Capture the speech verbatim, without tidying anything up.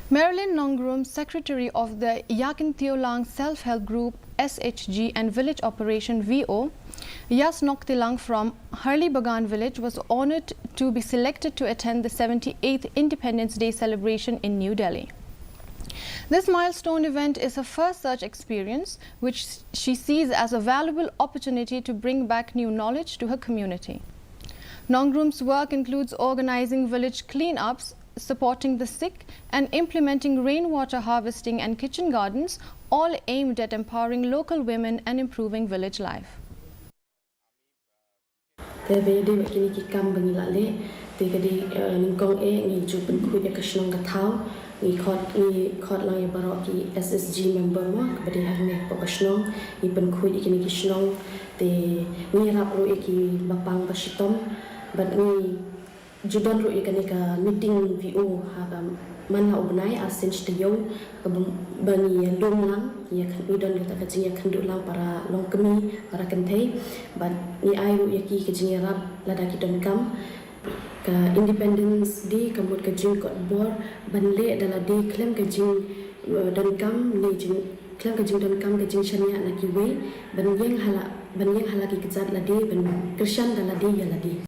Marilyn Nongrum, secretary of the Yakin Tiolang Self Help Group, S H G, and Village Operation, V O, Yasnok Tilang from Harli Bagan village, was honored to be selected to attend the seventy-eighth Independence Day celebration in New Delhi. This milestone event is her first such experience, which she sees as a valuable opportunity to bring back new knowledge to her community. Nongrum's work includes organizing village cleanups, supporting the sick, and implementing rainwater harvesting and kitchen gardens, all aimed at empowering local women and improving village life. Te ba ïadei bad kine ki kam ba ngi la leh, te ka dei, eh, nyngkong eh ngi ju pynkhuid ïa ka shnong ka thaw, ngi khot, ngi khot lang ïa baroh ki S H G member mo, kaba dei hangne hapoh ka shnong, ngi pynkhuid ïa kine ki shnong, te ngi ïarap ruh ïa ki bapang bashitom, bad ngi ju don ruh ïa kane ka meeting V O ha ka man la u bnai, ar sien shi taïew, kaba, ba ngi ïalum lang, ngi ïa khan, ngi don kata ka jingïakynduh lang para longkmie, para kynthei, bad ngi ai ruh ïa ki ka jingïarap lada ki donkam. Ka Independence Day ka mut ka jingkot bor ban leh da lade khlem ka jing, eh, donkam ne jing, khlem ka jingdonkam ka jingshaniah na kiwei, ban ïeng ha la, ban ïeng ha la ki kjat lade, ban kyrshan da lade ïa lade.